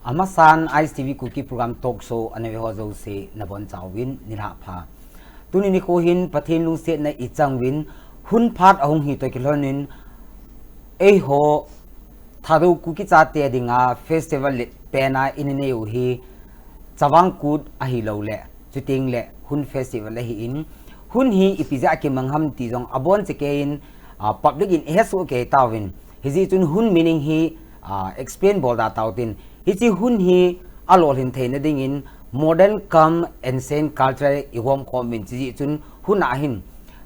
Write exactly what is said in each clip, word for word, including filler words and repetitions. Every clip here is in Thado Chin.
Amasan ISTV Kuki program Talk Show ana ve ho jouse nabonchauvin nilhah pha. Tuni nikho hin Pathen lungsetna ichang uvin, hun phat ahung hi toh kilhonin, eiho Thadou Kuki chate dinga festival le pena inei u hi Chavang Kut ahilouleh, chutengle hun festival ahin, hun hi ipi jeh a kimang ham ti jong abonchakeiyin, ah, public in ihesoh kei tauvin. Hijeh chun hun meaning hi, ah, explain bol da tautin. Hiche hun hi alolhin theina dingin modern cum ancient culture igomkhom uvin, hijeh chun hun a hin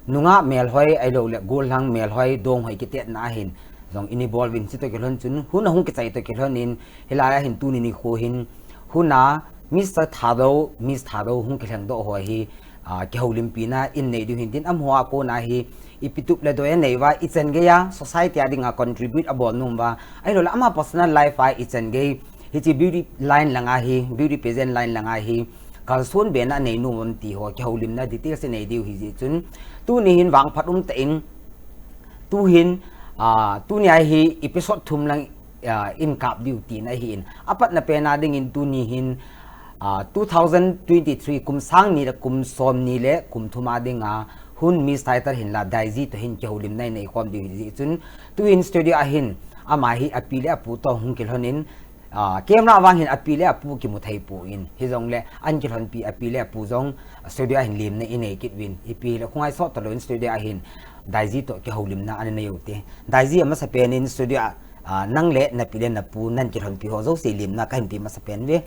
nungah melhoi ahilouleh gollhang melhoi donghoi kitetna ahin jong inei bol uvin, chutoh kilhon chun hun ahung kichai toh kilhonin, hilai a hin tuni nikho hin hun a Mister Thadou, Miss Thadou hung kilhengdoh ho hi, ah, kihoulimpina inei diu hintin, amaho a kona hi ipi tup le doi anei uva, ichan geiya society a dinga contribute abol nom uva, ahilouleh ama personal life a ichan gei hiche beauty line langa hi, beauty pageant line langa hi kalson bena anei nom uvam ti ho kihoulimna details inei diu hijeh chun, tuni hin vangphat umtah in, tuhin, ah, tunia hi episode thum lang, ah, inkap diu tina ahin, apatna pena dingin tuni hin, ah, two thousand twenty-three kum sang ni le kum somni le kum thum a dinga hun Miss title hinla Daisy toh hin kihoulimna inei khom diu hijeh chun, tuhin studio a hin ama hi api le apu toh hung kilhonin, ah, camera vang hin api le apu kimu theipoi, hijongle ahin kilhonpi api le apu jong studio a hin limna inei kit uvin, ipi hile khongai sot talouvin studio a hin Daisy toh kihoulimna ana nei ute. Daisy, amasapen in studio a, ah, nang le napi le napu nahin kilhonpi ho jouse limna kahin pe masapen uve.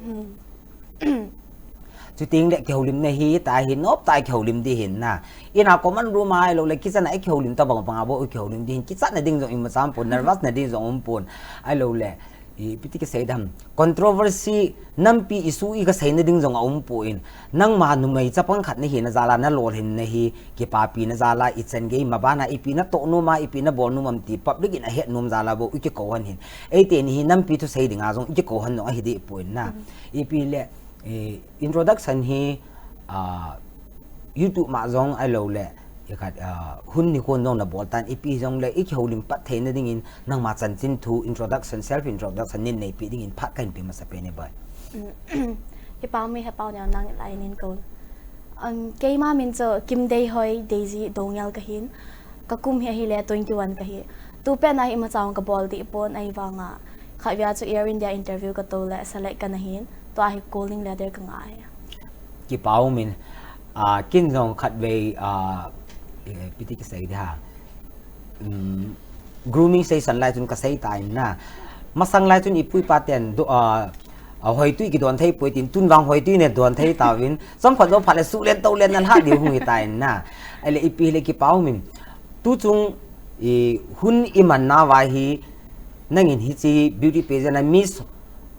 Chutengle kihoulimna hitah hin noptah a kihoulim ding ahin na. Ina common room a ahiloule kitchen a ikihoulim tobang banga bou ikihoulim ding ahin, kichatna ding jong imacha umpon, nervous na ding jong umpon, ahiloule ipi ti kisei ding ham, controversy, nampi issue ikaseina ding jong aumpon, nangma numei chapang khat nahina jal a nalolhinna hi kipapina jal a ichan gei mabana ipi natoh nom a ipi nabol nom am ti public in ahet nom jal a bou ikikou hon hin, eiteni hi nampi thusei dinga jong ikikou hon jong ahidehpoi na. Ipi le, eh, introduction hi, ah, YouTube ma jong ahiloule, ikhat, ah, hun nikho jong nabol tan, ipi jongle ikihoulim pat theina dingin nangma chanchin thu introduction, self introduction nin neipeh dingin phat kahin pe masapen e bai. Kipah ume, Hepao Neo, nang lai nin kou. Um, keima min chu Kimdeihoi Daisy Doungel kahin. Kakum hi ahile twenty-one kahi. Tupet na hi imacha kabol dehpon, ahivanga khatvei a chu Air India interview katou le select kana hin, tua hi calling letter kangah e. Kipah umin, ah, ken jong khatvei, ah, eh, ipi ti kisei ding ham, grooming session lai chun kasei tan na. Masang lai chun ipu ipa ten do, ah, ah, hoitui kidon theipoi tin, tun vang hoitui nadon thei tauvin, chomkhat jou phat le suhlen toulen nalhah diu hung hitan na. Ahile ipi hile kipah umin, tuchung, i, hun iman nauva hi, nangin hiche beauty pageant a Miss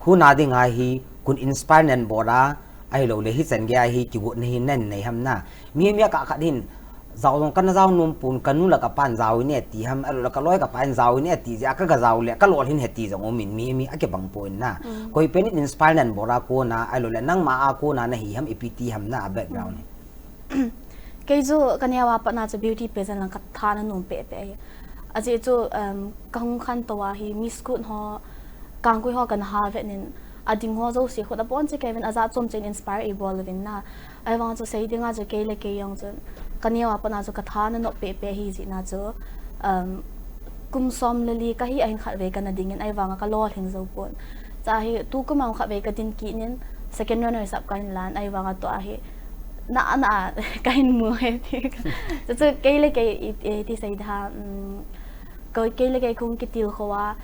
huna dinga hi koin inspire nahin bol a, ahiloule hichan geiya hi kigotna hi nahin nei ham na. Mihem a kah khat hin, jao jong kana jao nompon, kanu le kapan jao in ati ham, ahiloule kaloi kapan jao in ati jeh a kaga jao le kalolhin ahi ti jong umin, mihem akibangpon na. Koipen in inspire nahin bol a kona, ahiloule nangma a kona nahi ham, ipi ti ham na background hi. Kei chu kaneo a patna chu beauty pageant lang katha nanom pehpeh ahi. Ajeh chu, um, kahung khantou a hi Miss Kut ho, Kangkui ho kana ha vet in, ading ho jouse khut abonchauvin ajat chomcha in inspire eibol uvin na. Ahivang chu sei dinga chu kei le kei jong chun kaneo a patna chu katha nanop pehpeh ahi jeh na chu, um, kum som le li kahi a hin khatvei kana dingin, ahivanga kalolhing joupon. Chua hi tukum a khatvei kadin kit in second runner up kahin lan, ahivanga tua hi na, na, kahin mu e ti. Chu, chu kei le kei i, iti sei ding ham, um, ka, kei le kei kahung kitilkhou a,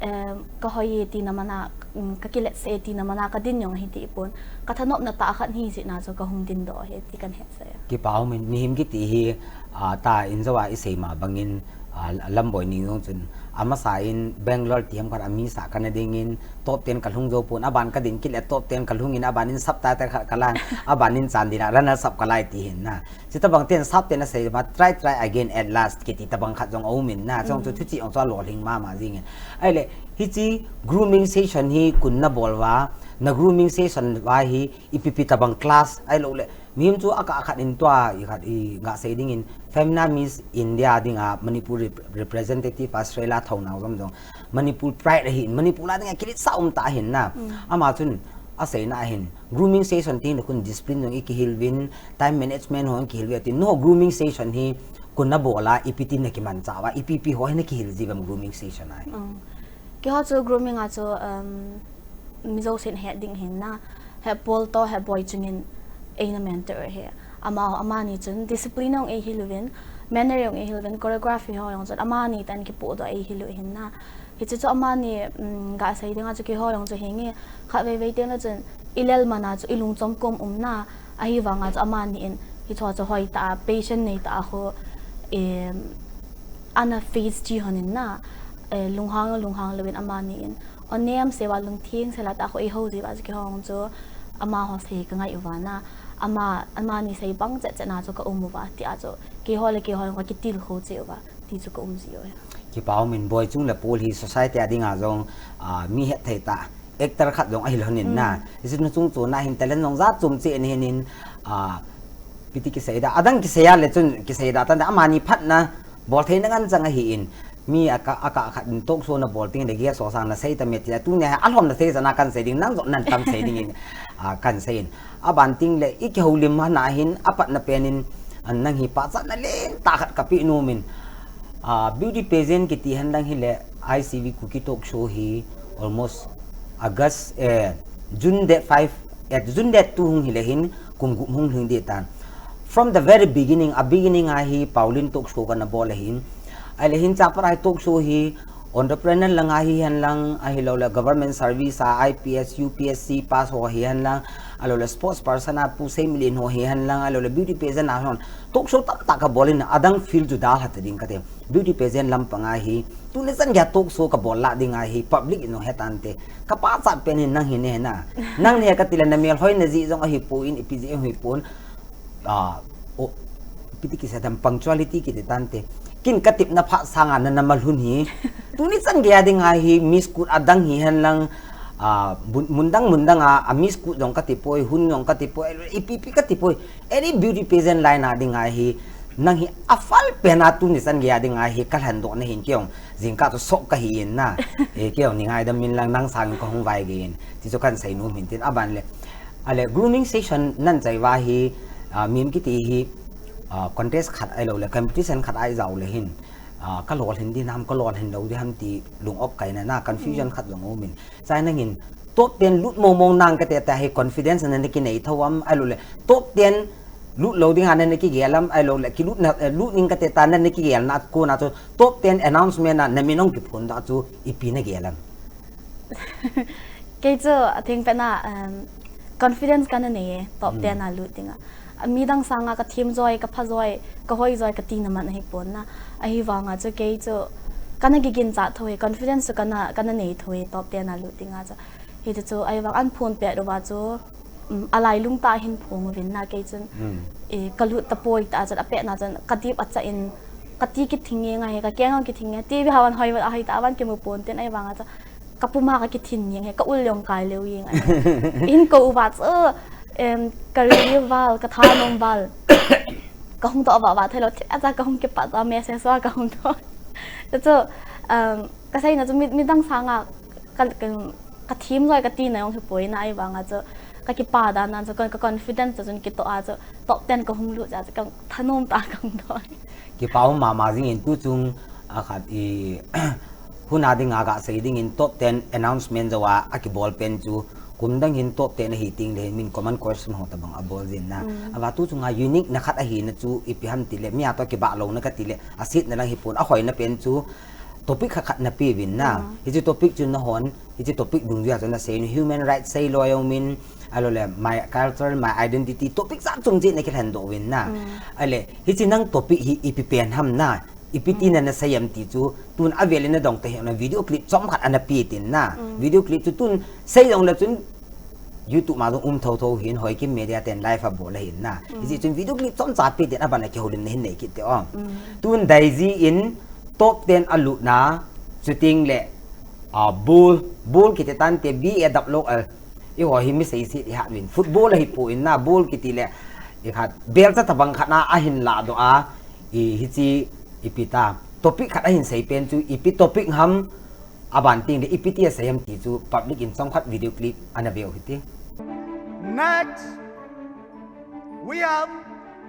um, kahoi e tina mana, um, kakiletsah e tina mana kadin jong ahi dehpon. Kathanopna tah khat ahi jeh na chu kahung dindoh ahi ti kahin hetsah e. Kipah umin, mihem kiti hi, ah, ta in jou a isei ma bangin, ah, Lamboi Ning jong chun, amasa in Bangalore ti ham khat a Miss a kana dingin, top ten kalhung joupon, aban kadin kit le top ten kalhungin, aban in subtitle khat kalan, aban in chan dina runners up kalai ti hin na. Chutobang ten sap ten asei ma, try, try again at last kiti tobang khat jong aumin na, chujong chu thuchih jong chu alolhing mama jingin. Ahile, hiche grooming session hi koin nabol uva, na grooming session uva hi ipi pi tobang class, ahiloule Mihem chu akah khat in tua, i khat i ga sei dingin, Femina Miss India dinga Manipur rep-, representative a Srela Thounajom jong Manipur pride ahin, Manipur a dinga kiletsah um tah ahin na. Ama chun aseina ahin, grooming session ti na khun discipline jong i kihil uvin, time management ho i kihil uvin, atin, nangho grooming session hi koiin nabol a, ipi tin nakimanchah uva, ipi ipi ho hi nakihil jiuvem grooming session a hi. Keiho chu grooming a chu, um, mi jousen het ding ahin na, het pawl toh, het boi chungin eina mentor u ahi. Amaho, amani chun discipline jong eihil uvin, manner jong eihil uvin, choreography ho jong chun amani tah in kipohdoh eihil u ahin na. Hiche chu amani, um, ga sei dinga chu keiho jong chu hinge, khatvei vei teng le chun i lel man a chu i lungchom kom um na, ahivanga chu amani in hiche chu hoitah a, patient neitah a khu, em, ana face chi hon in na, eh, lunghang, lunghang louvin amani in, hon nem seuva lungtheng sela tah a khu eihou jiuva chu keiho jong chu amaho sei ka ngai uva na, ama, amani sei bang chet chet na chu ka um uva, tia chu keiho le keiho jong ka kitilkhou cheh uva, ti chu ka um jiu ahi. Kipa um in, boi chung le pawl hi society a dinga jong, ah, mi hetthei tah, actor khat jong ahi lhon in na. Hiche nu chung chon a hin talent jong jat chom cheh ana hin in, ah, ipi ti kisei da, adang kisei a le chun kisei da tan da, amani phatna, boltheina ngen chang ahin, mi akah, akah khat in talk show nabol teng le guest ho sang nasei tame tia, tunia hi alhom nasei chan a kan sei ding, nang jong nan tam sei dingin, ah, kan sei in. Aban teng le i kihoulim hana hin, apatna pen in, ah, nang hi pachatna lentah khat kapeh nom in, ah, beauty pageant kiti henlang hile, I C V Kuki talk show hi almost August, eh, June date five, eh, June date two hung hile hin, kum gup hung lhing ding tan. From the very beginning, a beginning a hi Paulin talk show kana bol ahin. Ahile hin chapat a hi talk show hi entrepreneur lang a hihen lang, ahilou le government service a I P S, U P S C pass ho hihen lang, ahilou le sports person a Pu Seimilin ho hihen lang, ahilou le beauty pageant a hon talk show tamtah kabol in, adang field chu dalha ta ding kate. Beauty pageant lampang a hi, tuni chan geiya talk show kabol lah ding a hi, public in jong he tante. Ka pachat pen hin nang hi nahi na. Nang nahi kati le na melhoina jeh jong ahipon, ipi jeh ahipon. Ah, o, ipi ti kisei tam, punctuality kiti tante. Ken katepna phat sanga na, na malhun hi. Tuni chan geiya ding a hi, Miss Kut adang hihen lang, ah, mun, mun dang mun dang a, a Miss Kut jong kati poi, hun jong kati poi, ipi ipi kati poi. Any beauty pageant line a ding a hi, nang hi aphal pen a tuni chan geiya ding a hi kalhen doh na hin kei jong jingkah chu shock kahi in na. Eh, kei jong ni ngaidam in lang nang sangin kahung vai gei in. Ti chu kan sei nom hin tin aban le. Ahile grooming session nan chai uva hi, ah, mihem kiti hi, ah, contest khat ahilou le competition khat a i jao le hin, ah, kalolhin ding ham, kalolhin lou ding ham ti lung op kaina na confusion khat jong um in. Chai nangin top ten lut mong mong nang kati ta hi confidence na na kinei thou am, ahilou le top ten lut lou ding a na na kigel am, ahilou le kilut na, eh, lut ning kati ta na na kigel na kona chu top ten announcement a na min hung kiphon da chu ipi na gel am. Kei chu atheng pen a, um, confidence kana nei e, top ten a lut ding a. A midang sanga ka them joi, ka pha joi, ka hoi joi, ka tina man ahipon na. Ahivanga chu kei chu kana kiginchat thou e, confidence chu kana, kana nei thou e, top ten a lut ding a chu. Hichu chu ahivang an phon pet uva chu, um, alailung tah hin phong uvin na kei chun. E, ka lut tapoi tah chun, apet na chun, ka dip acha in, ka ti kithing nge ngai, ka keng kithing nge, T V hon hoi, ahoi tah a van kimu pon tin ahivanga chu. Ka puma ka kithin jeng e, ka ul jong kai leu jeng e. Hin kou uva chu, em, ka riri val, ka thanom val. Ka hung toh vava thei lou, thil acha ka hung kipat a message a ka hung toh. Chu chu, em, ka seina chu mi, midang sanga ka, ka, ka them joi ka tina jong hipoi na ahivanga chu. Ka kipa dan a chu, ka, ka confidence chu chun kitoh a chu, top ten ka hung lut a chu, ka thanom tah a ka hung toh. Kipa um mama jing in tu chung, a khat i, hun a ding a ga sei ding in top ten announcement jou a, akibol pen chu kum dang hin top ten ahi teng le hin min common question ho tabang abol jin na. Ava tu chunga unique na khat ahina chu ipi ham ti le, mi a toh kibah louna kati le, asetna lang hipon, ahoina pen chu topic khat khat na pe uvin na. Hiche topic chu nahon, hiche topic dungjui a chu na sei in human rights sei lou jong um in, ahilou le my culture, my identity, topic jat chom cheh na kilhen doh uvin na. Ahile, hiche nang topic hi ipi pen ham na. Ipi ti na na sei em ti chu, tun avel in na dong ta hi na video clip chomkhat ana pe tin na. Video clip chu tun sei jong le chun YouTube ma jong um thotho hin Hoikim Media ten live abol ahin na. Hijeh chun video clip chomcha pe tin aban a kihoulimna hin nei kit te o. Tun daiji in top ten alutna, shooting le, ah, ball, ball kiti tante B A W L. Eiho hi mi seiset ihat uvin. Football ahipon na, ball kiti le. ikhat belcha tabang khat na ahin ladoh a, i hichi ipi ta topic khat ahin sei pen chu ipi topic ham, aban ting le ipi ti asei ham ti chu public in chomkhat video clip ana veu hite. Next, we have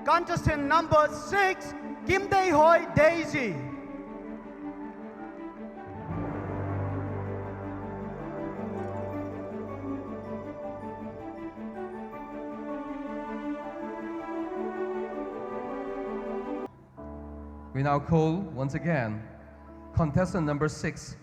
contestant number six, Kimdeihoi Daisy. We now call, once again, contestant number six.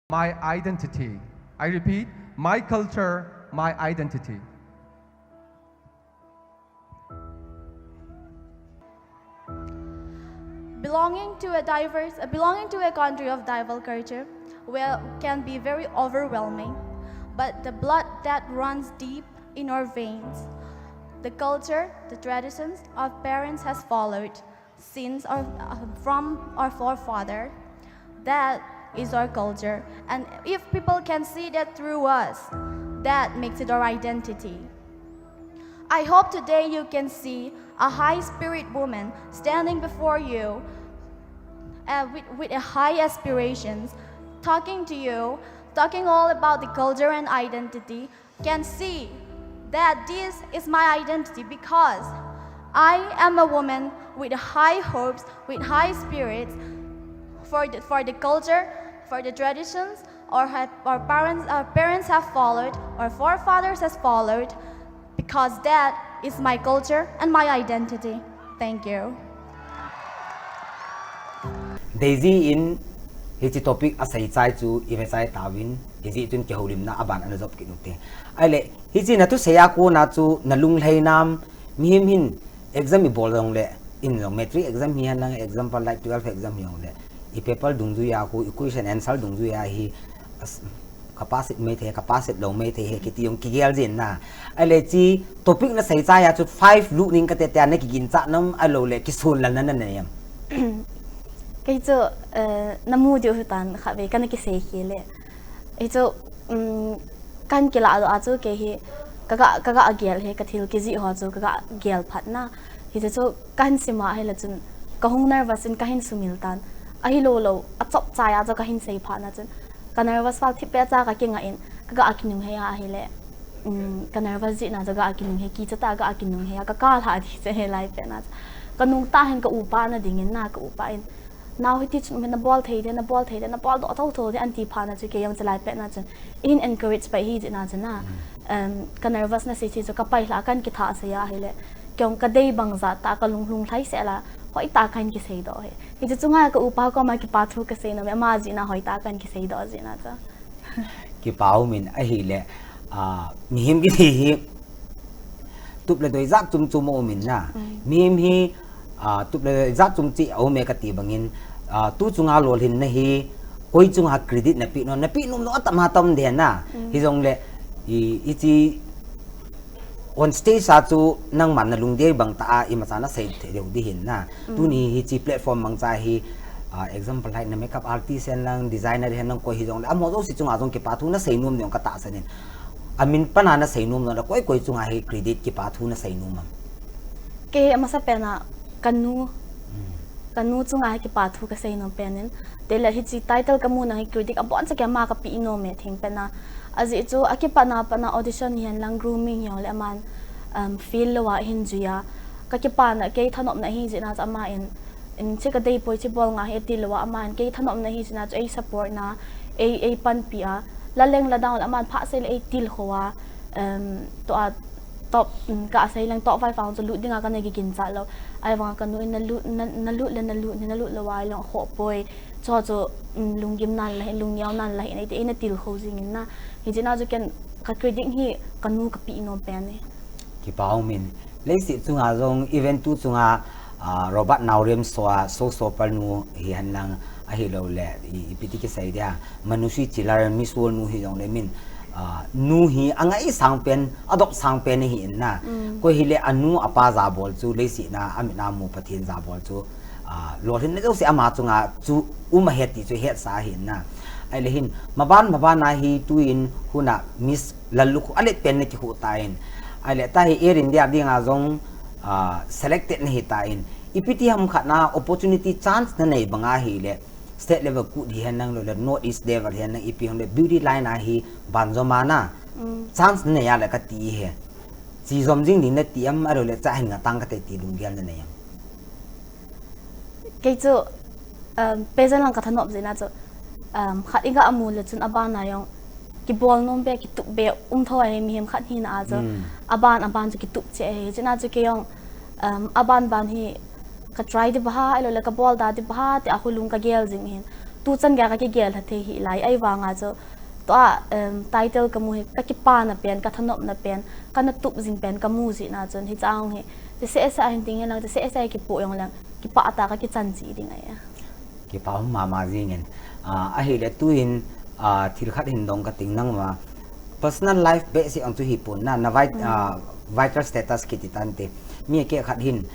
My identity. I repeat, my culture, my identity. Belonging to a diverse, uh, belonging to a country of diverse culture will, can be very overwhelming, but the blood that runs deep in our veins, the culture, the traditions our parents has followed since our, uh, from our forefather, that is our culture. And if people can see that through us, that makes it our identity. I hope today you can see a high spirit woman standing before you uh, with, with a high aspirations, talking to you, talking all about the culture and identity, can see that this is my identity because I am a woman with high hopes, with high spirits for the, for the culture, for the traditions our, have, our parents our parents have followed, our forefathers has followed, because that is my culture and my identity. Thank you. Daisy in hichi topic asei chai chu ive chai tauvin, hijeh chun kihoulimna aban ana jop kit ute. Ahile hichi nathusei a kona chu nalunglhai nam, mihem hin exam ibol jongle, in jong matric exam hi henlang, example like twelve exam hi jongle, i paper dungjui a khu, i question answer dungjui a hi, ka pass it maithei, ka pass it lou maithei he kiti jong kigel jin na. Ahile chi topic nasei chai a chu five lut ning kate tia nakiginchat nam, ahilou le kisonlal na nanei am? Kei chu namu diu hitan, khatvei kana kisei khel le. Hichu um, kahin kilah doh a chu kei hi kaga, kaga gel hi, kathil kijih ho chu kaga gel phat na. Hichu chu kahin sim a ahile chun kahung nervous in kahin sumil tan. Ahilou lou, achop chai a chu kahin sei phat na chun ka nervous val thipbeh cha kakingah in, kaga kinunghei a ahile, um, ka nervous jeh na chu kaga kinunghei, kicha tah a kaga kinunghei a, kakal ha ti chu hilai pet na chu. Kanung tah hin ka upa na dingin na, ka upa in, nao hiti chun nabol thei de, nabol thei de, nabol doh thotho de, anti phat na chu kei jong chulai pet na chun eihin encourage pai hijeh na chu na, um, ka nervous na sei chu kapailha, kahin kithah sei a ahile, kei jong kadei bang jat tah, kalung lunglhai sel a, hoitah kahin kisei doh hi. Hichu chunga ka upa koma kipa thu kasei nom e, ama jeh na hoitah kahin kisei doh jeh na chu. Kipa umin, ahile, ah, mihem kiti hi tup le doi jat chom chom aumin na. Mihem hi, ah, tup le doi jat chom cheh aume kati bangin, ah, tu chunga lolhinna hi koi chunga credit napeh nom, napeh nom nom atam atam de na. Hijongle, i, ichi on stage a chu nangman nalungdei bang tah a imacha nasei thei deu di hin na. Tuni hichi platform mangcha hi, ah, example like na makeup artist henlang, designer henlang, koi hijongle amaho jouse chunga jong kipa thu nasei nom ding katahsan in. Amin pana nasei nom jongle koi koi chunga hi credit, kipa thu nasei nom am? Kei amasapena kanu, kanu chunga hi kipa thu kasei nom pen in. Tele hichi title kamu na hi credit abonchan keima kapeh nom e thengpen a. Ajeh chu akipatna pat na audition hihenlang, grooming hijongle aman, um, fail lou a ahin jui a. Kakipana kei thanopna hijeh na chu ama in, in che kadei poi, che bol ngai hi atilou a, ama in kei thanopna hijeh na chu ei support na, ei, ei panpi a. Laleng ladown le aman phasei le ei tilkhou a, um, tua top, um, kasei leng top five a chu lut dinga kana kiginchat lou. Ahivanga kanu in nalut, na, nalut le nalut, nalut lou a ileng akhoh poi. Chu chu, um, lunggim nan la hin, lungneo nan la hin, eiti eina tilkhou jing in na. Hijeh na chu ken ka credit hi kanu kapeh nom pen e. Kipa umin. Leiset chunga jong event tu chunga, ah, Robert Naorem so a, so so palnu hihenlang, Ahilou le, i, ipi ti kisei dia, Manushi Chhillar, Miss World nu hi jong le min, ah, nu hi angai sang pen, adop sang pen hi in na. Mm. Koi hile anu apa jabol chu, leiset a, amit a mu Pathen jabol chu, ah, lolhinna jouse ama chunga chu um ahi ti chu hetsa hi in na. Ahile hin, maban, maban a hi tuin huna Miss Lallukhum alet pen na kikhu tan. Ahile tahi Air India dinga jong, ah, selected na hi tan. Ipi ti ham khat na opportunity chance na nei banga hile, state level kut hi hen nang lou le, North East level hi hen nang ipi hong le, beauty line a hi ban jom a na. Mm. Chance na nei a le kati hi. Chi jom jing ding nati am, ahilou le cha hin nga tang kate ti lunggel na nei am. Kei chu, um, pageant lang ka thanop jeh na chu, um, khat i ga mu le chun aban a jong kibol nom be, kitup be um tho ahi, mihem khat hina a chu. Mm. Aban, aban chu kitup cheh ahi. Chuna chu kei jong, um, aban ban hi ka try di ba ha, ahilou le ka bol da di ba ha, ti a khulung ka gel jing hin. Tu chan gei ka kigel tha thei hi lai, ahivang a chu tua, em, title ka mu hi, ka kipana pen, ka thanopna pen, ka na tup jing pen, ka mu jeh na chun, hiche a hi, ti seh seh a hin ding hen lang, ti seh seh a kipoh jong lang, kipah tah a ka kichan ji ding ahi. Kipa um mama jing in. Ah, ahile tuin, ah, thil khat hin dong ka ting nang ma. Personal life behseh ong chu hi pon na, na vit-, Mm. ah, vital status kiti tante. Mi keh khat hin.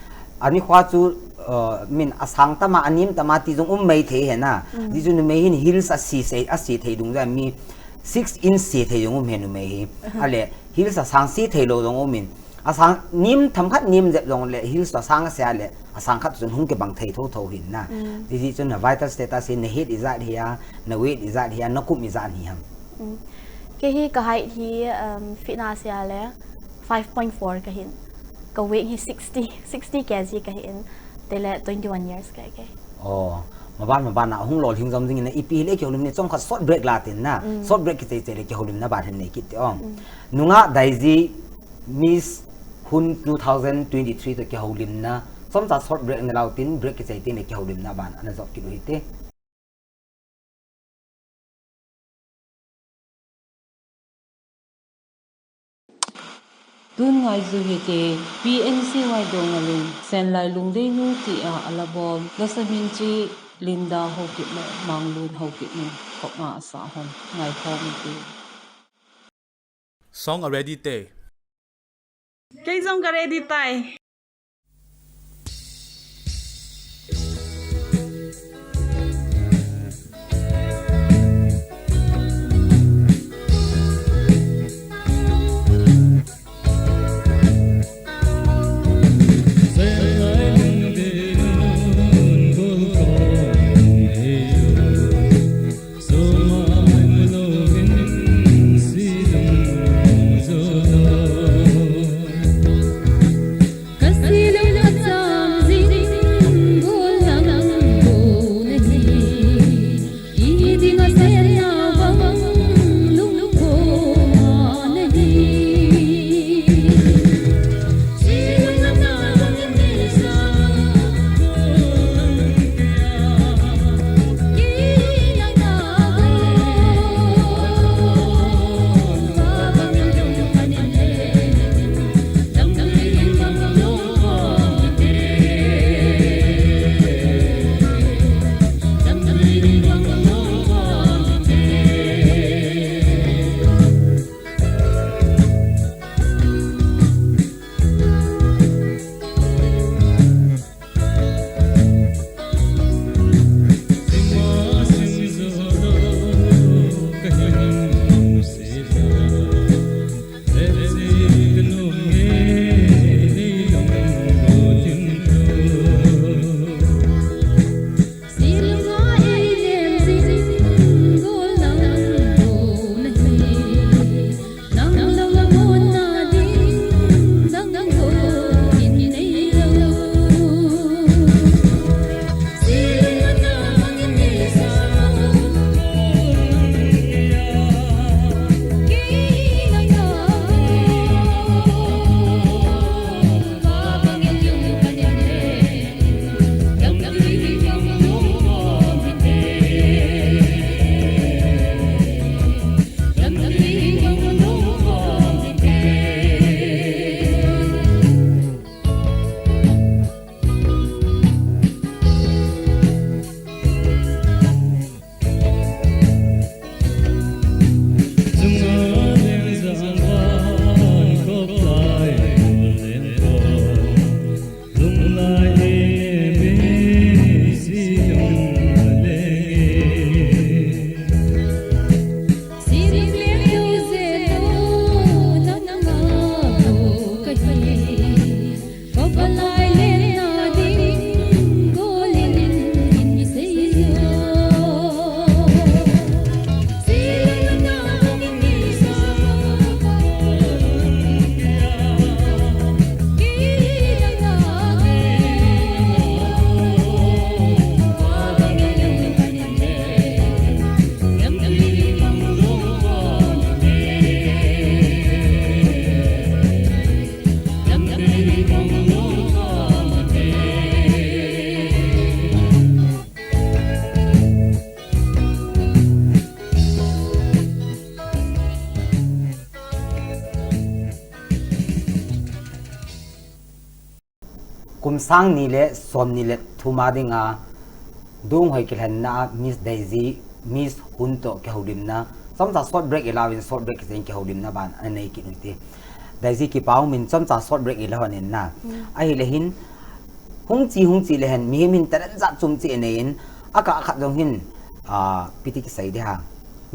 Ani khua chu, ah, min asang tama, anem tama ti jong um mai thei hi na. Mm. Di chu numei hin heels a se se, a se thei dung ja mi six inch se thei jong um hi numei hi. Uh-huh. Ahile heels asang se thei lou jong um in. Asang nem themkhat nem jep jong le heels asang a se a le asang khat chun hung kibang thei tho tho hin na. Mm. Ti jeh chun na vital status hi na height ijat hi a, na weight ijat hi a, na kum ijat hi ham. Mm. Kei hi ka height hi, um, feet na se a le five point four ka hin. Ka weight hi sixty, sixty K G ka hin. Te le twenty-one years ka hi kei. Oh, maban maban a hung lolhing jom jing in na ipi hile kihoulim ni chomkhat short break la tin na. Mm. Short break kichai chai le kihoulimna ban hin nei kit te ong. Mm. Nungah Daiji Miss Hun two thousand twenty-three to kihoulimna. Chomcha short break na lau tin, break kichai tin le kihoulimna ban ana jop kit u hite. Tun ngaiju hite, P N C Y Domalung, Senlai Lungdeinu tia ala bol, lasa min chu Linda Haokipmel, Manglun Haokipmel, khopna asa hon, ngaikhom ute. Song a ready te. Kei jong ka ready tai. Kum sang ni le som ni le thum a dinga Donghoi kilhenna a Miss Daisy, Miss Hun toh kihoulimna, chomcha short break ilauvin, short break kisei in kihoulimna ban anei kit u hite. Daisy kipa umin, chomcha short break ila hon in na. Ahile hin, hung chi, hung chi le hen, mihem hin talent jat chom chi anei in, akah khat jong hin, ah, ipi ti kisei ding ham.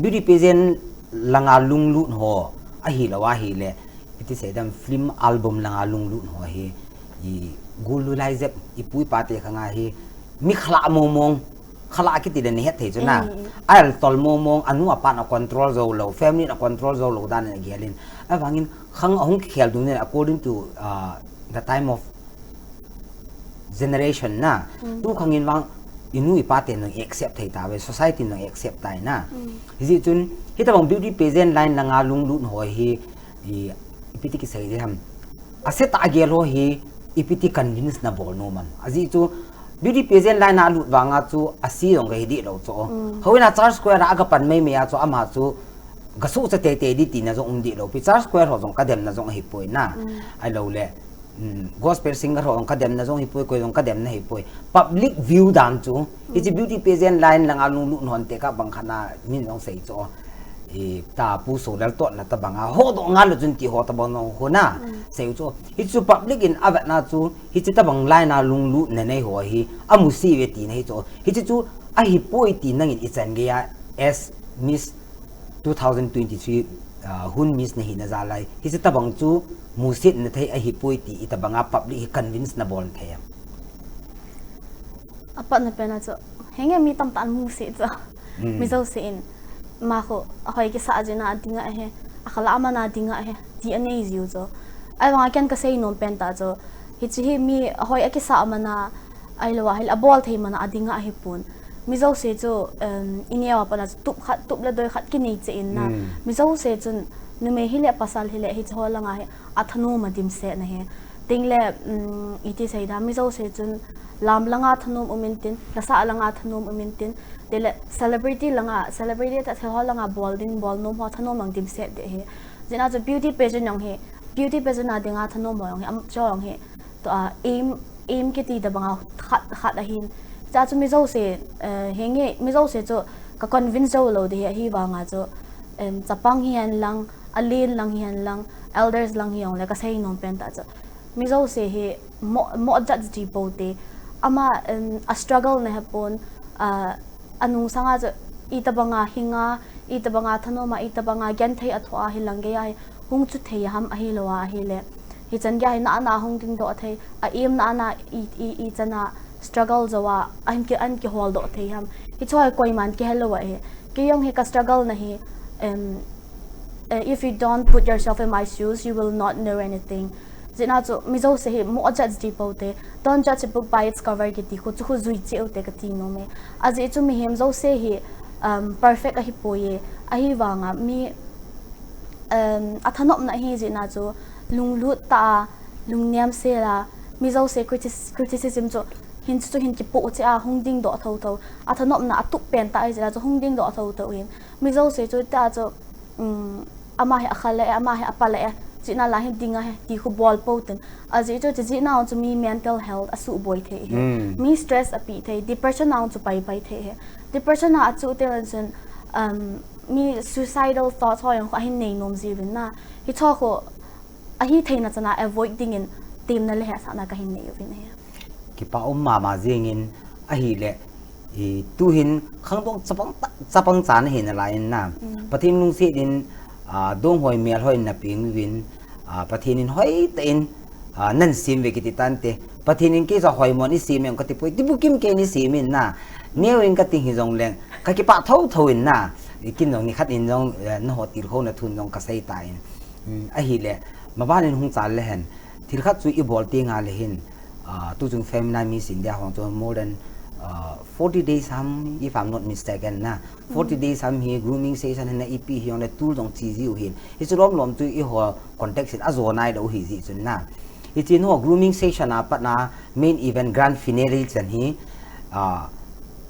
Beauty pageant langa lunglut ho, ahilou ahile, ipi ti sei ding ham, film album langa lunglut ho hi, i gul lui lai jep, ipu ipa te khang a hi, mi khalah mong mong, khalah kiti le nahet thei chu na. Mm. Ael tol mong mong, anu apa in acontrol jou lou, family in acontrol jou lou dan in agel in. Ahivangin, khang ahung kikhel dung in, according to, uh, the time of generation na. Mm. Tu khang in vang, inu ipa ten jong accept thei tauve, society in jong accept tai na. Mm. Hijeh chun, hitobang beauty pageant line langa lunglut ho hi, i, ipi ti kisei ding ham. Ase tah a gel ho hi, ipi ti convince nabol nom am. Ajeh chu, beauty pageant line a lut vanga chu, ase jong kahi dih lou chu. Mm. Houin a Church Square a aga pan mei mei a chu, ama chu, gasuh cha tei tei ding tina jong um dih lou pi. Church Square ho jong kademna jong ahipoi na. Mm. Ahilou le, mm, gospel singer ho jong kademna jong hipoi, koi jong kademna hipoi. Public view dan chu, hiche beauty pageant line langa lunglut hon te kah bang khat na min jong sei chu. I ta pu so lal totna tobang a, hodoh ngal lou chun ti ho tobang jong ho na. Mm. Sei chu. Hichu public in avetna chu, hiche tobang line a lunglut nanei ho hi, amusit uve tina hi chu. Hiche chu, ahipoi ti nangin ichan gei a, as Miss two thousand twenty-three, ah, Hun Miss nahina jal a, hiche tobang chu musit nathei ahipoi ti itobang a public hi convince nabol thei am. Apatna pen a chu, henge mi tamtah in musit chu. Mm. Mi jouse in, ama khu, ahoi kisah jeh in ading ahi, akhalah man a ding ahi, ti anei jiu chu. Ahivang a ken kasei nom pen tah chu, hiche hi mi ahoi akisah man a, ahilou ahile abol thei man a ading ahipon. Mi jouse chu, um, ineo a pat a chu tup khat, tup le doi khat kinei cheh in na. Mm. Mi jouse chun numei hile pasal hile hiche ho langa hi athanom a dimset na hi. Tin le, um, iti sei ding ham, mi jouse chun lam langa thanom um intin, lasa langa thanom um intin, tile celebrity langa, celebrity tah thil ho langa bol ding, bol nom ho thanom a dimset ding ahi. Jeh a chu beauty pageant jong hi, beauty pageant a dinga thanom ho jong hi, am, chu jong hi, tua, aim, aim kiti tobang a khat, khat ahin. Chua chu mi jouse, eh, henge, mi jouse chu ka convince jou lou ding ahi, ahivang a chu, em, chapang hihen lang, alen lang hihen lang, elders lang hijongle kasei nom pen tah chu. Mi jouse hi mo, mo judge ji pou te. Ama, em, a struggle na hepon, a, anung sanga chu itobang a hinga, itobang a thanom a, itobang a genthei a thoh a hilang gei a hi hung chu thei ham ahilou ahile. Hichan gei a hi nana hung dingdoh thei, a aim nana i, i, ichan a struggle jou a, an ki, an kiholdoh thei ham. Hichu hi koiman kihel lou ahi. Kei jong hi ka struggle na hi, em, eh, if you don't put yourself in my shoes, you will not know anything. Jeh a chu mi jouse hi mo judge ji pou te, don't judge a book by its cover kiti khu chu khu jui cheh u te kati nom e. Ajeh chu mihem jouse hi, um, perfect ahipoi e, ahivang a mi, um, athanopna ahi jeh a chu lunglut tah a, lungnem sel a, mi jouse critis-, criticism chu hin chu hin kipoh cheh a hung dingdoh thotho, athanopna atup pen tah ahi jeh a chu hung dingdoh thotho in, mi jouse chu tia chu um, ama hi akhale e, ama hi apale e, chihna la hi ding ahi, ti khu bol pou tin. Ajeh chu, chijeh a chu mi mental health asuhboi thei hi. Mm. Mi stress api thei, depression a chu pai pai thei hi. Depression a achuh teng chun, um, mi suicidal thoughts ho jong khu ahin nei nom jiuvin na. Hicho khu ahi theina chan a avoid dingin temna le hetsahna kahin nei uvin ahi. Kipa um mama jingin ahile, i, tuhin khangdong chapang ta, chapang cha nahi nalai in na. Mm. Pathen lungset in, a, Donghoi melhoi in napeng uvin, a, Pathen in hoitah in, a, nahin sem uve kiti tante. Pathen in kei jong hoimo in eisem e kati poi, ti bukim kei in eisem in na. Neo in kati hijongleng, kakipah thotho in na. I kin jong nikhat in jong, eh, naho tilkhouna thu in jong kasei tan. Mm, ahile, maban in hung chal le hen. Thil khat chu ibol teng le hin, ah, tuchung Femina Miss India hung chu more than, ah, forty days ham, if I'm not mistaken na. Forty days ham hi grooming session hina ipi hijongle tul jong chi jiu hin. Hichu lom lom chu eiho context in ajo nailou hi jeh chun na. Hiche ho grooming session a pat na main event grand finale chan hi, ah,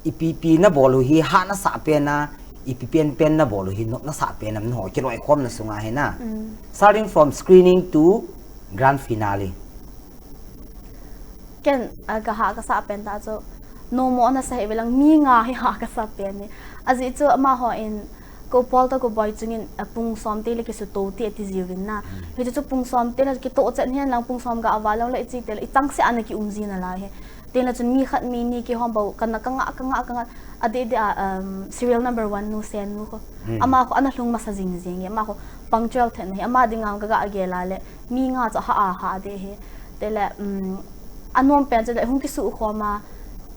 ipi ipi nabol u hi hahsa pen a, ipi pen pen nabol u hi nopsa pen a, nangho kiloikhomna sunga hi na. Mm. Starting from screening to grand finale. Ken, a, ka ha ka sa pen ta chu, no mo na sa he velang mi nga hi ha ka sa pen ni. Aji chu amaho in, ko Paul to ko boy chungin, a, pung som te le ki su to te ti jiu vin na. Hi chu chu pung som te le ki to chen hian lang pung som ga ava lang le chi te le i chang se ana ki um ji na la he. Te le chun mi khat mi ni ki hom bo ka na ka nga, ka nga, ka nga. A de de a, um, serial number one nu sen nu ko. Ama ko ana hlung masa jing jing e. Ama ko punctual then he. Ama ding ang ka ga ge la le. Mi nga chu ha a ha de he. Te le, um, a nuam pen chu le hung ki su khom a,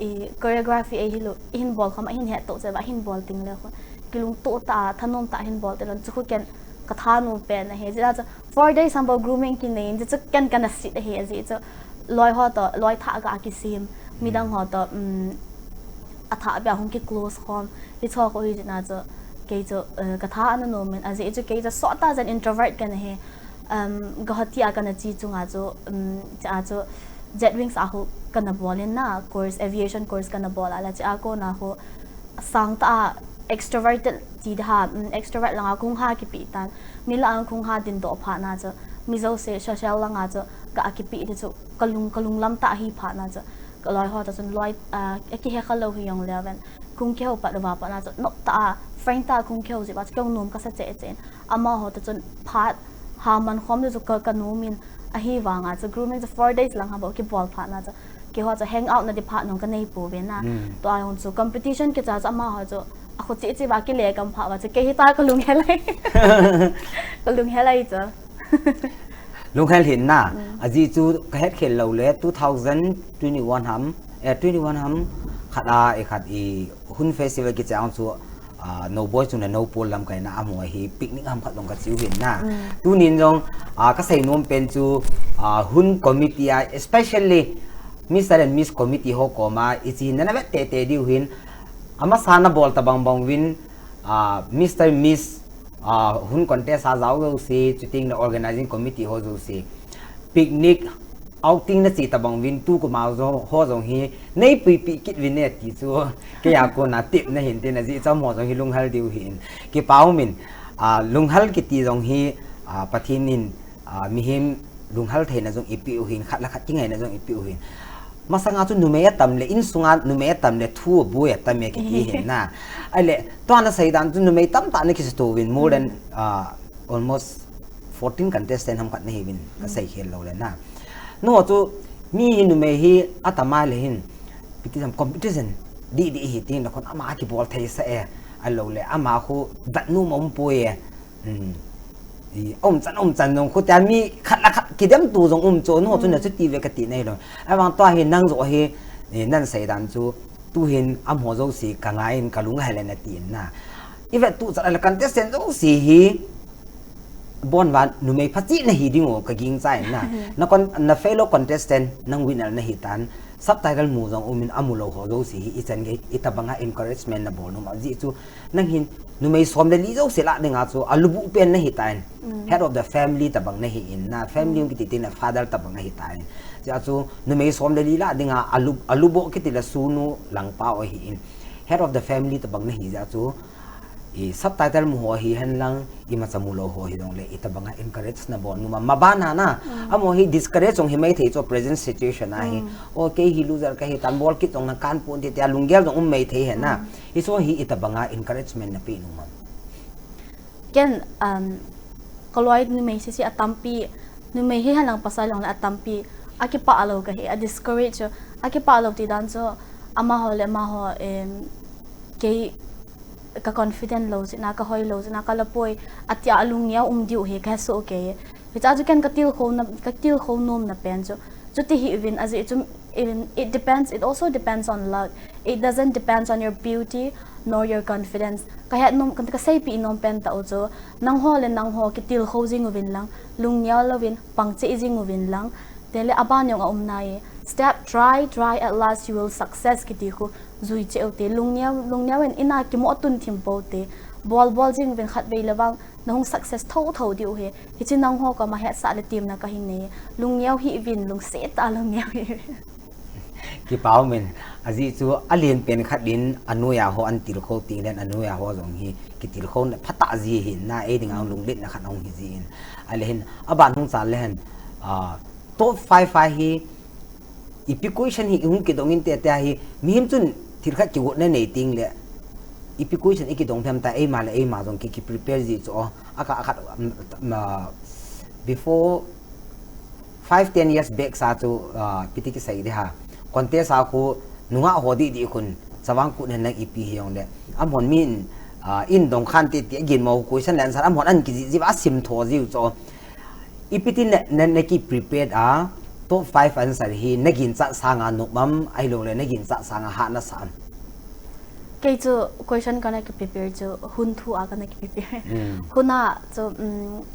i choreography ei hi lo, i hin bol khom a, i hin het to che va, i hin bol ting le khom. Ki lung to ta, thanom ta hin bol te lon chu khu ken ka thanom pen a he. Ji la chu four days sam bo grooming ki nei, ji chu ken ka na sit a he, ji chu loi ho to, loi tha ga ki sim, midang ho to, um, a tha bia hung ki close khom. Hi cho ko hi ji na chu, kei chu, eh, ka tha ana nom men, a ji chu kei chu sot ta jen introvert ka na he. Um, Guwahati a ka na chi chunga chu, um, cha chu Jetwings a hu ka na bol in na course, aviation course ka na bol a la cha ko na hu sang ta a extroverted ti da ha, um, extrovert langa kung ha ki pi tan. Mi la ang kung ha din do pha na chu. Mi zo se social langa chu ka a ki pi ti chu ka lung, ka lung lam ta hi pha na chu. Ka loi ho ta chun loi, ah, a ki he kha lo hi yong le ven. Kung ke ho pat va pa na chu. Nop ta a, friend ta kung ke ho ji va chu kong nom ka sa che che. Ama ho ta chun phat ha man khom chu ka, ka nom in a hi vanga chu grooming chu four days lang ha bo ki bol pha na chu. Ki ho chu hang out na di phat nong ka nei po ve na. To a yong chu competition ki cha chu ama ho chu a khu chi chi va ki le kam pha va chu ke hi ta ka lung he lai. Ka lung he lai chu. Lung hel hin na. A ji chu ka het khel lo le two thousand twenty-one ham, eh, twenty-one ham khat a, e khat i Hun Festival ki chang chu, ah, no boy chu na no pol lam kai na amo hi picnic ham khat long ka chiu hin na. Tunin jong, ah, ka sei nom pen chu, ah, Hun committee a, especially Mister and Miss committee ho koma i chi na na vet te te diu hin, ama sa na bol ta bang bang vin, ah, Mister Miss, ah, Hun contest a jao jo si, chuting na organizing committee ho jo si. Picnic outing na chi ta bang vin tu ko mau jo ho jong hi nei pui pi kit vin ne ti chu. Ke ya ko na tip na hin tin a ji cham ho jong hi lung hal diu hin. Ki pau min, ah, lung hal ki ti jong hi, ah, Pathin in, ah, mihem lung hal thei na jong i pi u hin, khat la khat ki ngai na jong i pi u hin. Masanga chu numei a tam le, in sunga numei a tam le, thu a bui a tam e ki ti hin na. Ai le, to na sei dan chu numei tam ta na ki stu vin, more than, ah, almost fourteen contestant ham khat na hi vin, ka sei khel lo le na. No chu, mi hi numei hi a tam a le hin, piti jam competition, di di hi tin la khon ama ki bol thei sa e, a lo le, ama khu dat nu ma um pu e. Um, i, um chan, um chan jong khu tia mi khat la khat ki dem tu jong um chu, no chu na chu ti ve ka ti nei lo. A vang to hi nang jo hi, i, nan sei dan chu, tu hin am ho jo si ka ngai in ka lung hel na ti in na. I vet tu chan la contestant jo si hi, bon van numei pha chi na hi ding o ka ging cha in na. Na kon, na fellow contestant nang winner na hi tan. Subtitle mu jong um in a mu lo ho jo si hi i chan gei i ta banga encouragement na bol nom a ji chu nang hin numei som le li jo si la ding a chu a lu bu pen na hi tan. Head of the family ta bang na hi in na family um ki ti ti na father ta bang na hi tan. Ji a chu numei som le li la ding a a lu, a lu bo ki ti la su nu lang pa o hi in. Head of the family ta bang na hi ji a chu i subtitle mu ho hi hen lang, i ma cha mu lo ho hi dong le, i ta banga encourage na bon, numa, ma bana na, amo hi discourage jong hi mai thei chu present situation a hi, o kei hi loser ka hi tan bol kit jong na kan pon ti ti a lunggel jong um mai thei he na, i chu hi i ta banga encouragement na pe numa. Ken, um, ka loi numei si si a tampi, numei hi hen lang pasal jong le a tampi, a ki pa a lo ka hi, a discourage chu, a ki pa a lo ti dan chu, ama ho le ama ho, em, kei ka confident lo jeh na, ka hoi lo jeh na, ka la poi, a tia a lungneo um diu hi ka he so kei. Hi cha chu ken ka til kho na, ka til kho nom na pen chu. Chu ti hi vin a ji chu, even it depends, it also depends on luck. It doesn't depends on your beauty nor your confidence. Ka het nom, ka, ka sei pi nom pen ta u chu. Nang ho le nang ho ki til kho jing u vin lang, lungneo lo vin, pang che jing u vin lang. Te le a ban jong a um nai. Step, try, try, at last you will success ki ti khu. Jui che u te, lungneo, lungneo in ina ki mo tun thim po te. Bol, bol jing vin khat vei le vang, na hung success tho tho diu he. Hi chi nang ho ka ma het sa le tim na ka hin nei. Lungneo hi vin, lungset ta lungneo hi vin. Ki pau min, a ji chu a lien pen khat in a nuia ho an til kho ti len a nuia ho jong hi ki til kho na pha ta ji hin na e ding ang lunglet na khat hung hi ji in. A le hin, a ban hung cha le hin, a, top five a hi, Ipi question hi hung kidong inte tia hi, mihem chun thil khat kigot na nei ting le, ipi question i kidong them ta, eima le eima jong ki, ki prepare ji chu, o, a kha, a khat, um, ma, before five, ten years back sa chu, ah, piti kisei de ha. Contest a khu nungah ho di di khun, chavang kut hen lang ipi hi jong le. Amahon min, ah, in dong khan ti ti a gin mo question le answer, amahon an kiji ji va sim tho ji chu. Ipi ti na, na, na ki prepared a, top five answer hi na ginchat sanga nop am, ahilou le na ginchat sanga hahna sa am? Kei chu question kana ki prepare chu, hun thu a kana ki prepare. Hmm. Hun a chu, um,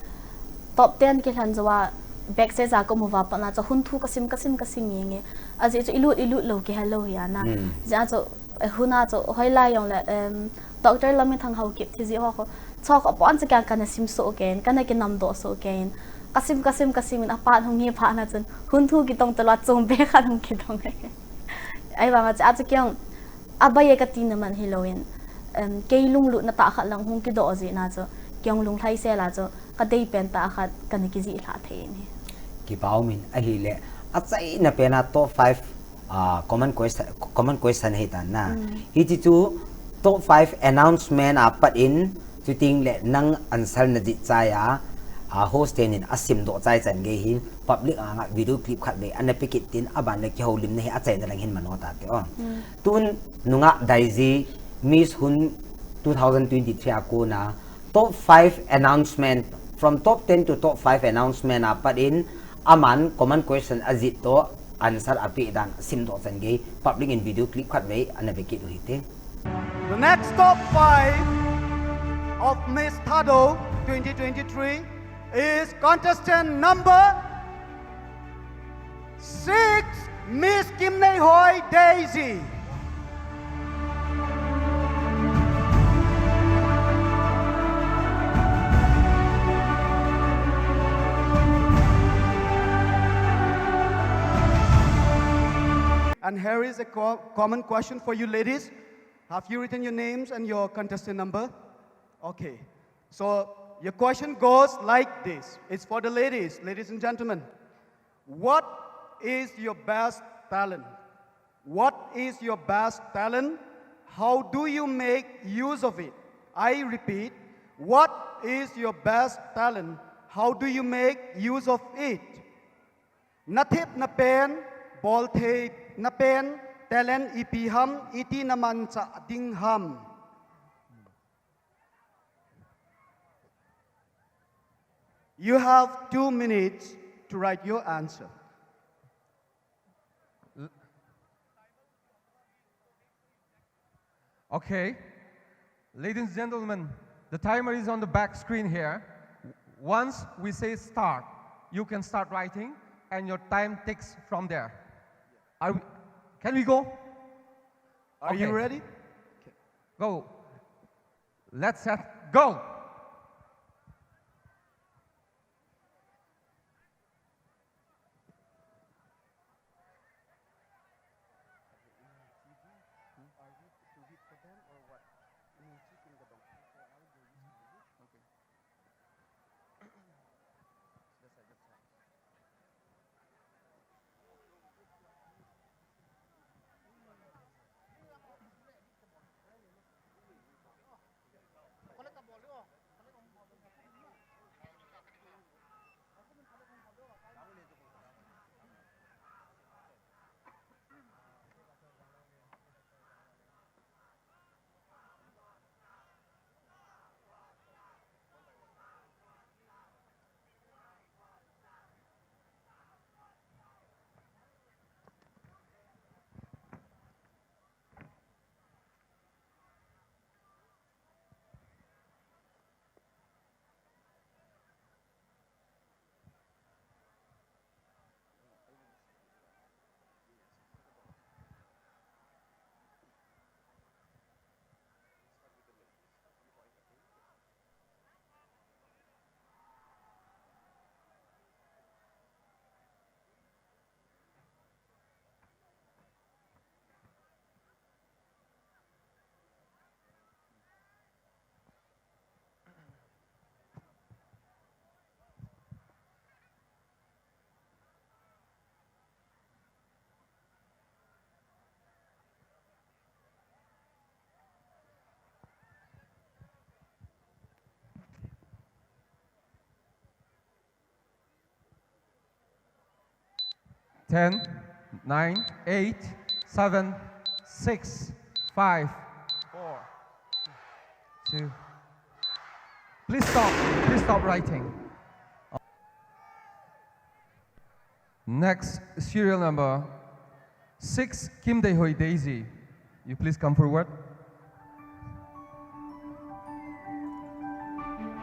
top ten kilhen jou a, backstage a ka um uva pat na chu hun thu ka sim, ka sim, ka sim nge nge. Ajeh chu i lut, i lut lou kihel lou hi a na. Hmm. Jeh a chu, eh, hun a chu hoilai jong le, em, Doctor Lamminthang Haokip thi ji ho kho. Chu kho pon chu kei kana sim soh kei in, kana kinam doh soh kei in. Ka sim, ka sim, ka sim in apat hung hi phat na chun, hun thu kitong talou a chom be khat hung kitong e. Ahivang a chu, a chu kei jong, abai e ka tina man hilou in, em, kei lunglutna tah khat lang hung kidoh jeh na chu, kei jong lunglhai sel a chu, ka dei pen tah khat kana kijih lhah thei in hi. Kipa um in ahile, achaina pen a top five, ah, common question, common question hi tan na. Hmm. Hiche chu top five announcement a pat in, chuting le nang answer na jih chai a, ah, host ten in asim doh chai chan gei hin, public anga video clip khat vei ana pe kit tin, aban le kihoulimna hi achaina lang hin mano ta te o. Hmm. Tun nungah Daisy Miss Hun two thousand twenty-three a kona top five announcement, from top ten to top five announcement a pat in, aman common question ajih toh answer ape dan sim doh chan gei, public in video clip khat vei ana ve kit u hite. The next top five of Miss Thadou twenty twenty-three is contestant number six, Miss Kimneihoi Daisy. And here is a co-, common question for you ladies. Have you written your names and your contestant number? Okay. So your question goes like this. It's for the ladies, ladies and gentlemen. What is your best talent? What is your best talent? How do you make use of it? I repeat, what is your best talent? How do you make use of it? Nathepna pen, boltheina pen, talent ipi ham, iti namanchah ding ham? You have two minutes to write your answer. L-, okay. Ladies and gentlemen, the timer is on the back screen here. Once we say start, you can start writing, and your time ticks from there. Are we, can we go? Are you ready? Okay. Go. Let's set, go! Ten, nine, eight, seven, six, five, four, two. Please stop. Please stop writing. Next, serial number six, Kimdeihoi Daisy. You please come forward.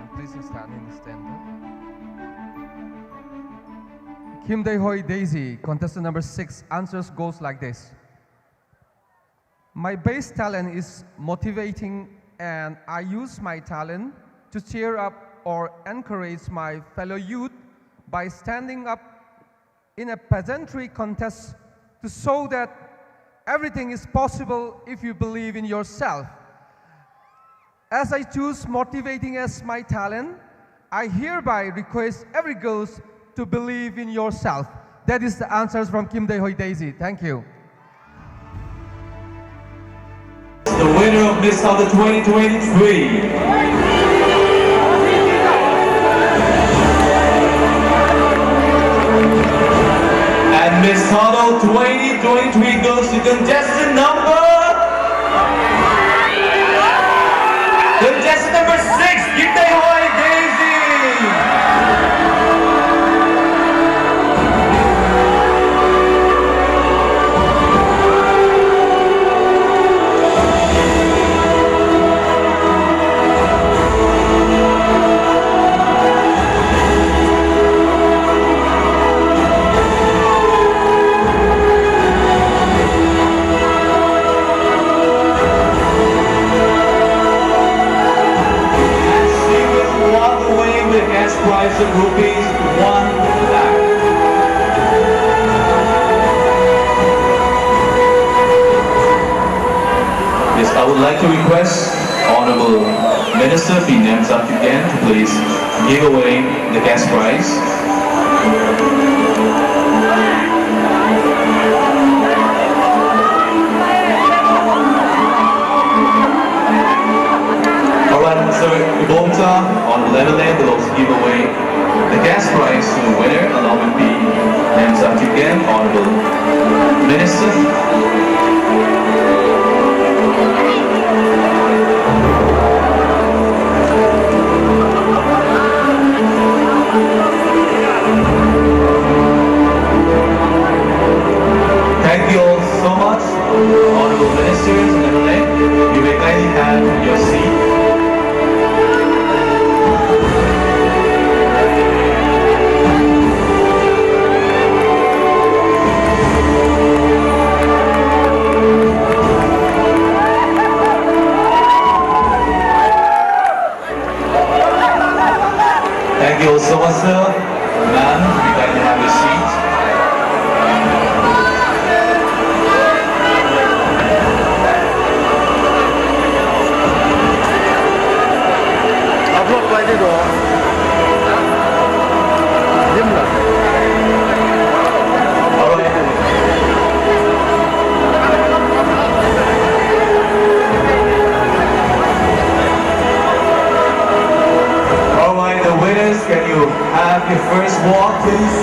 And please stand in the stand. Kimdeihoi Daisy, contestant number six, answers goes like this. My best talent is motivating, and I use my talent to cheer up or encourage my fellow youth by standing up in a pageantry contest to show that everything is possible if you believe in yourself. As I choose motivating as my talent, I hereby request every girls to believe in yourself. That is the answers from Kimdeihoi Daisy. Thank you. The winner of Miss Southern twenty twenty-three. And Miss Southern twenty twenty-three goes to contestant number, contestant number six, Kimdeihoi Daisy. And she will walk away with a cash prize of rupees one lakh. Yes, I would like to request Honorable Minister P Nemchand Kipgen to please give away the cash prize. Alright, Mister Ibomcha, Honorable M L A, will also give away the cash prize to the winner, along with P Nemchand Kipgen, Honorable Minister. Thank you all so much. Honorable Ministers and M L A, you may kindly have your seat. Thank you all so much, sir. Ma'am, you kindly have your seat. Upload pa ito. Dim lang. All right. All right, the winners, can you have your first walk, please?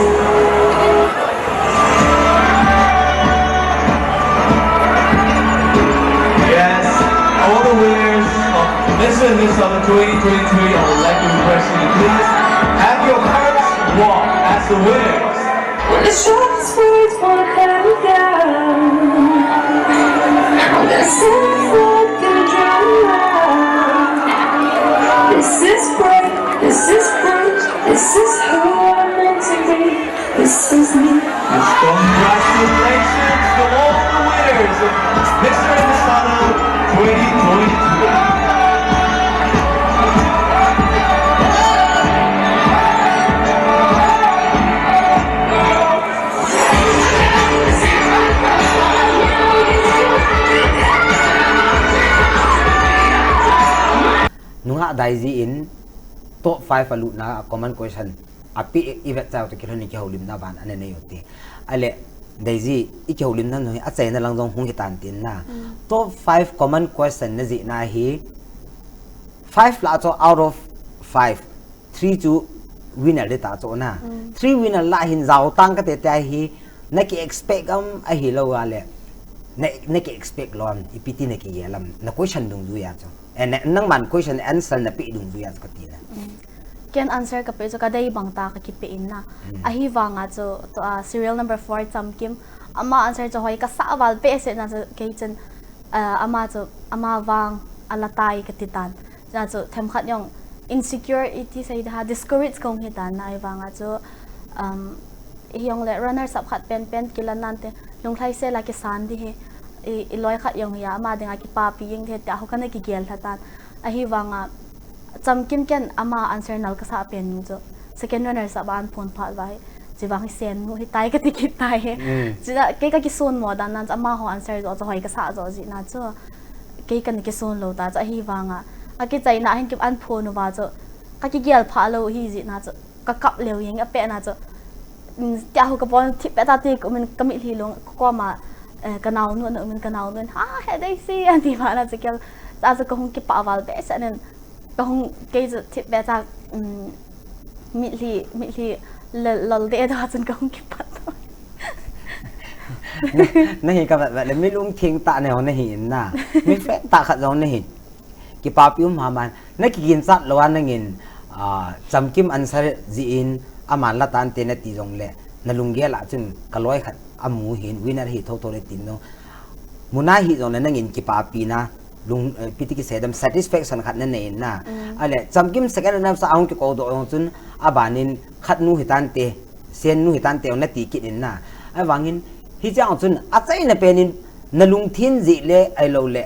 Yes, all the winners of Mister and Miss Southern twenty twenty-three, I would like to request you to please have your first walk as the winners. When the sharpest words won't let me down, when the soft love gonna drown me out. This is great, this is great, this is who I'm meant to be. This is me. Yes, congratulations to all the winners of Mister and Miss Southern twenty twenty-three. Nungah Daisy in top five alutna a common question ape i vet chau toh kilhon in kihoulimna ban ana nei u hite. Ahile Daisy, i kihoulimna jong hi achaina lang jong hung hitan tin na. Mm. Top five common question na jihna hi five lah chu out of five, three chu winner ding ta chu na. Mm. Three winner lah hin jao tang kate tia hi Na ki expect am ahilou a le, na, na ki expect lou am, ipi ti na kigel am, na question dungjuia chu. Eh, na, nangman question answer na pe dungjuia chu kati na. Ken answer ka pe chu ka dei bang ta ka kipe in na. Ahivanga chu, tua serial number four Chamkim, ama answer chu hoi ka sa val behseh na chu kei chun, ah, ama chu, ama vang ala tai ka ti tan. Chuna chu themkhat jong insecure iti sei da, discourage kong hi tan na, ahivanga chu, um, hijongle runners up khat penpen kilan nante, lunglhai sela kisan di hi, i, i loi khat jong hi a, ama dinga kipapi jeng di hi, tia ho kana kigel lha tan. Ahivanga, Chamkim ken ama answer nal ka sa pen nu chu, second runners up an phon phat uva hi, chi vang hi Sen nu hi tai ka ti kit tai hi. Chuna, kei ka kisun mo dan nan chu, amaho answer jo chu hoi ka sa jo ji na chu, kei kana kisun lou ta chu, ahivanga, a kichaina hin ki an phon uva chu, ka kigel pha lou hi ji na chu, ka kap leu jeng a pe na chu, tia ho ka pon thip pe ta ti ku min ka mitlhi long ka koma, eh, ka nau nu, nu min ka nau nu, ha, he dei si, an ti ma na chu kel, ta chu ka hung kipa val behseh nen, ka hung kei chu thip pe ta, um, mitlhi, mitlhi lol de da chun ka hung kipa ta. Na hi ka vet vet le mi lungthim ta ne ho na hi in na. Mi fe ta khat jong na hi. Kipapi um ha man. Na kiginchat lou a nangin, ah, Chamkim answer ji in aman la tante na ti jongle, na lunggel a chun ka loi khat amu hin, winner hi thotho le tin no. Muna hi jongle nangin kipapi na, lung, eh, ipi ti kisei dem satisfaction khat na nei in na. Ale, Chamkim second runner up sa ahung kikou doh jong chun, abanin khat nu hi tante, Sen nu hi tante na ti kit in na. Ahivangin, hiche jong chun, achaina penin, na lungthim ji le, ahilou le,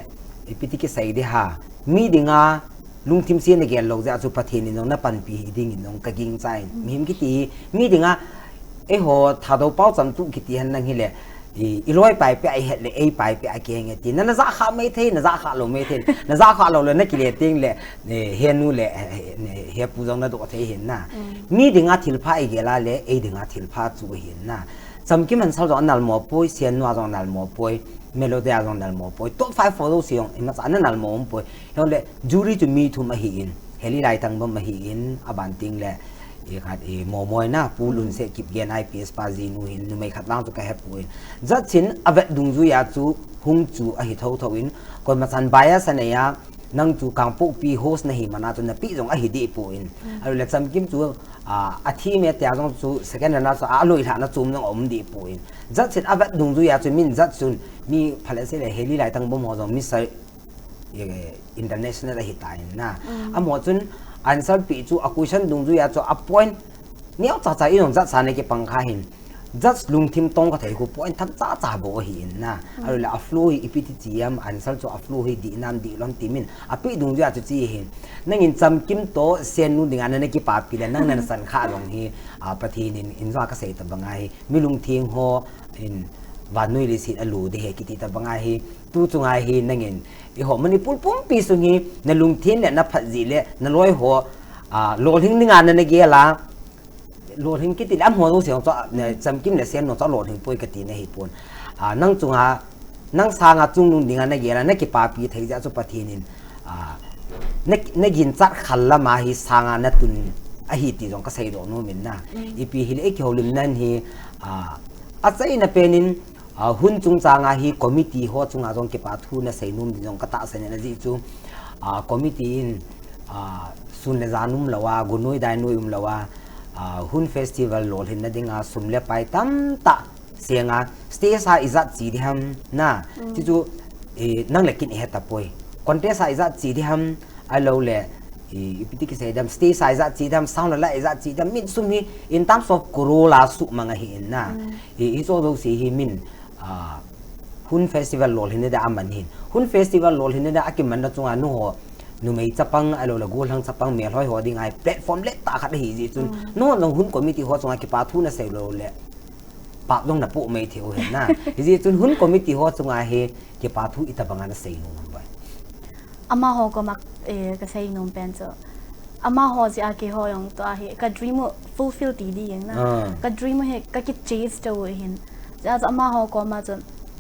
ipi ti kisei di ha, mi dinga, lungthim se na gel lou jeh a chu Pathen in jong na panpi hi dingin jong ka gingchan. Mihem kiti hi, mi dinga, eiho Thadou pao chamtu kiti hen lang hile, i, i loi pai pe a i het le, ei pai pe a kiheng e ti. Na, na ja kha mai thei, na ja kha lou mai thei, na ja kha lou le, na kile teng le, eh, he nu le, eh, eh, he pu jong na doh thei hin na. Mi dinga thilpha i gel a le, ei dinga thilpha chu hin na. Chamkim answer jong anal mo poi, Sen nu a jong anal mo poi, Melody a jong anal mo poi. Top five four jouse jong, imacha na nal mo um poi. Hijongle, jury chu mi thum ahi in, Heli Laitang bom ahi in, aban teng le, i khat i Momoi na, Pu Lunse Kipgen I P S pa ji nu hin, numei khat vang chu ka he poi. Judge in avet dungjuia chu hung chu ahi thotho in, koimachan bias anei a, nang chu Kangpokpi host na hi mana chu na pi jong ahi di poi. Ahilou le Chamkim chu, a, a thi me tia jong chu second runner chu a loi lha na chom jong um di poi. Judge in avet dungjuia chu min judge chun mi phalese le Heli Laitang bom ho jong mi sai eh, international ahi ta in na. Amaho chun answer pi chu a question dungjuia chu a point neo cha cha in jong judge sa na kipang kha hin. Judge lungthim tong ka thei khu point tham cha cha bou ahi in na. Ahilou le a flow hi ipi ti chi am answer chu a flow hi di nam di lom ti min. A pi dungjuia chu chi hin. Nangin Chamkim to Sen nu dinga na na kipapi le nang na na san kha jong hi, a, Pathen in in jong ka sei ta banga hi. Mi lungthim ho in vannoi leiset a lu de he kiti ta banga hi. Tu chunga hi nangin eiho Manipur pumpi sung hi na lungthim le na phat ji le na loi ho, a, lolhing dinga na na gel a. Lolhing kiti le amaho jouse jong chu, a, Chamkim le Sen nu chu lolhing poi kati na hi pon. A, nang chunga, nang sanga chungnung dinga na gel a, na kipapi thei jeh a chu Pathen in, a, na, na ginchat khal lama hi sanga na tun ahi ti jong ka sei doh nom in na. Ipi hile i kihoulimna hi, a, achaina penin, a, hun chungchanga hi committee ho chunga jong kipa thu na sei nom din jong ka tahsan in ajeh chu, a, committee in, a, sun le jan um lou a, gunoi dainoi um lou a, a, hun festival lolhinna dinga sum le pai tamtah senga, stage a ijat chi di ham na, ti chu, eh, nang le kin i he ta poi. Contest a ijat chi di ham, ahilou le, i, ipi ti kisei dem, stage a ijat chi dem, sound la la ijat chi dem, min sum hi, in terms of crore la suhmang ahi in na. I, hiche jouse hi min, a, hun festival lolhinna dia aman hin. Hun festival lolhinna dia akimanna chunga nu ho, numei chapang, ahilou le gollhang chapang, melhoi ho dinga platform lentah khat ahi jeh chun. Nu ho jong hun committee ho chunga kipa thu na sei lou le. Pap jong na poh mai thei u hin na. Hijeh chun hun committee ho chunga hi kipa thu itobanga na sei nom am bai. Amaho koma, eh, ka sei nom pen chu. Amaho jeh a keiho jong tua hi ka dream u fulfill ti di jeng na. Ah. Ka dream u hi ka ki chase to u hin. Jeh a chu amaho koma chu,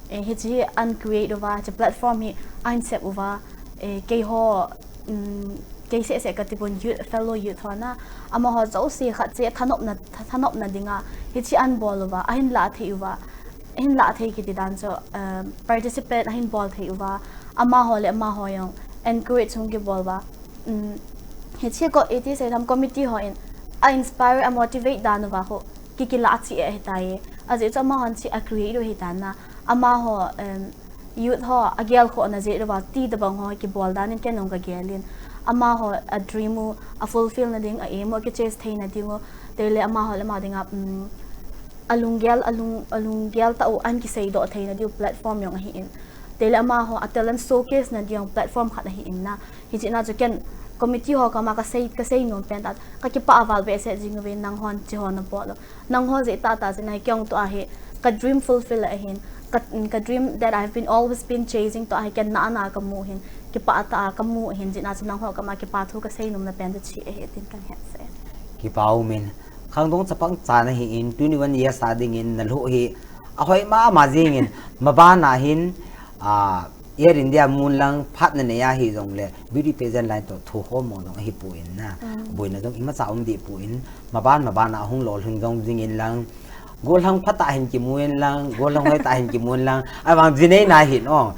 eh, hiche hi an create uva, hiche platform hi an sep uva, eh, keiho, um, kei seh seh ka ti pon youth, fellow youth ho na. Amaho jouse khat che thanopna, tha-, thanopna dinga, hiche an bol uva, ahin la thei uva. hin lah thei kiti dan chu, um, participate ahin bol thei uva, amaho le amaho jong encourage hung kibol uva. Um, hiche ko iti sei tham committee ho in a inspire, a motivate dan uva ho kikila chi e hitai. Ajeh chu amahon chi a create u hitan na. Amaho, um, youth ho a gelkhoh na jeh uva ti tabang ho kibol dan in ken jong ka gel in. Amaho a dream u a fulfill na ding, a aim u a kichase thei na ding u. Tele amaho le ama dinga, um, a lunggel, a lung, a lunggel tah u an kiseidoh thei na diu platform jong ahi in. Tele amaho a talent showcase na diu platform khat ahi in na. Hiche na chu ken committee ho kama ka sei, ka sei nom pen ta. Ka kipah a val behseh jing uve nanghon hiche ho na bol u. Nangho jeh tah tah jeh in ahi kei jong tua hi ka dream fulfill ahin. Ka, ka dream that I've been always been chasing tua hi ken na ana ka mu hin. Kipah tah a ka mu hin jeh na chu nangho kama kipathu ka sei nom na pen chu hiche ahi tin kan het sah e. Kipa umin. Khangdong chapang cha nahi in, twenty-one years a ding in na lhuh hi ahoi mama jing in, maban a hin, a, Air India mun lang phat na nei ahi jong le, beauty pageant line to thu ho mo jong ahi pu in na. Mm. Boina jong ima cha um di pu in, maban, maban a hung lolhing jong jing in lang. Gollhang phat a hin kimu in lang, gollhang hoi tah a hin kimu in lang. Ahivang jinei na hin o.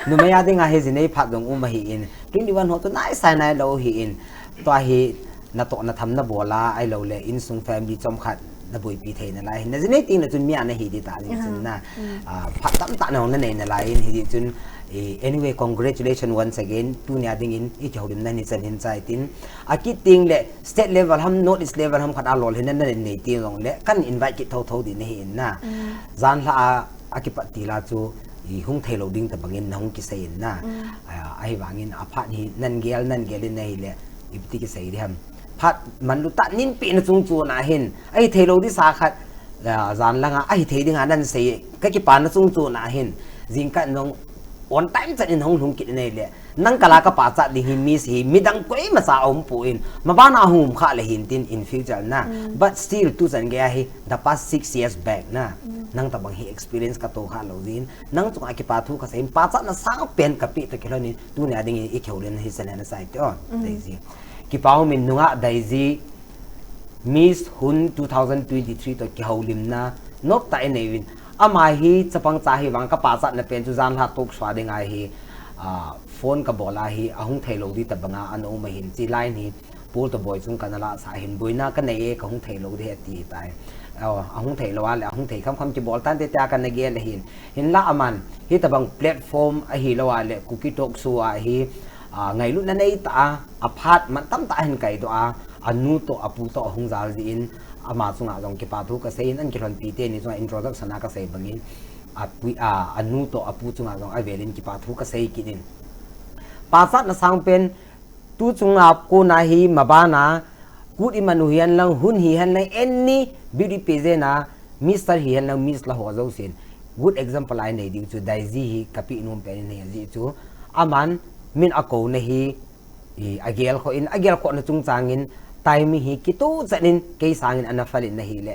Numei a ding a hi jinei phat jong um ahi in. Twenty-one ho tu nai sai nai lou hi in. Tua hi natoh na tham na bol a, ahilou le insung family chomkhat na boipi thei na lai. Na jinei ting na chun mi ana hi di ta ni chun na. Mm. Ah, phat tamtah na hung na nei na lai in hi di chun, eh, anyway, congratulations once again. Tunia ding in, i kihoulim na ni chan hin chai tin. Akit ting le state level ham, North East level ham khat a lolhin na nei ting jong le. Kan invite kit thotho di na hi in na. Mm. Jan lha a, a kipat til a chu, i hung thei lou ding tabang in na hung kisei in na. Mm. Ah, ahivang in a phat hi nan gel, nan gel in na hi le. Iti kisei di ham. Phat manlu tah nin pi na chung chu na hin. Ahi thei lou di sa khat, ah, jan lang a, ahi thei ding a nan sei, ka kipa na chung chu na hin. Jingkah nong on time chan in hung lhung kit nei le. Nang kal a ka pachat ding hi Miss hi, midang koima cha um pu in. Maban a hung um kha le hin tin in future na. Mm. But still, tu chan gei a hi, the past six years back na. Mm. Nang tabang hi experience ka to kha lou din. Nang chunga kipathu ka sei in, pachat na sang pen ka pe ta kilhon in, tunia ding in i kihoulim na hi sa le na sai te o. Mm. Daisy. Kipa umin nunga Daisy Miss Hun two thousand twenty-three to kihoulimna nop tah i nei uvin. Ama hi chapang cha hi vang ka pachat na pen chu jan lha talk show a ding a hi, ah, phone ka bol a hi, ahung thei lou di tabang a ana um ahin chi line hi, Paul to Boi chung kana la sa hin boina ka nei e ka hung thei lou di he ti tai. Oh, ahung thei lou a le, ahung thei kham kham kibol tan te tia kana gel ahin. Hinla aman, hi tabang platform ahi lou a le, Kuki talk show a hi, ah, ngailutna nei tah a, a phat man tam tah a hin kai doh a, anu to, apu to, ahung jal jin, ama chunga jong kipathu ka sei in, an kilhonpi teni chunga introduction a ka sei bangin, apu, a, anu to, apu chunga jong avelin kipathu ka sei kit in. Pachat na sang pen, tu chunga kona hi maban a, kut i man u hihen lang, hun hihen lang, any beauty pageant a, Mister hihen lang, Miss la ho jousen. Good example a i nei diu chu, Daisy hi ka pe nom pen in nei a ji chu. Aman, min a kona hi, I, a gelkhoh in, a gelkhoh na chungchang in, timing hi kituh chan in, kei sang in ana phal in na hi le,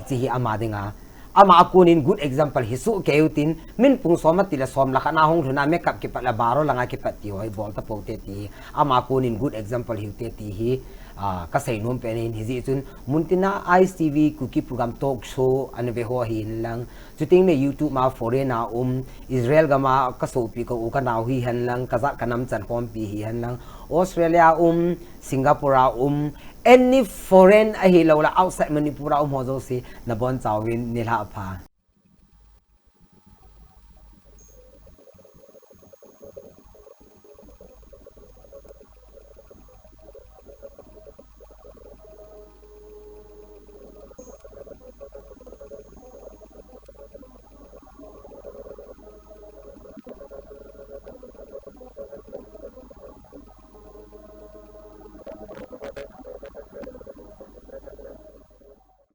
chi hi ama ding a. Ama a kon in good example hi suh kei u tin, min pung som a ti le som le khat na hung lhun a makeup kipat le baro lang a kipat ti hoi bol ta pou te ti hi. Ama a kon in good example hi u te ti hi, ah, ka sei nom pen in hi ji chun, mun tin a I S T V Kuki program talk show ana ve ho hi in lang, Chuteng le YouTube ma foreign a um, Israel gam a ka sopi ka u ka nao hihen lang, ka jat ka nam chan khompi hihen lang, Australia a um, Singapore a um, any foreign ahi lou le outside Manipur a um ho jouse, na bon chauvin nilhah pha.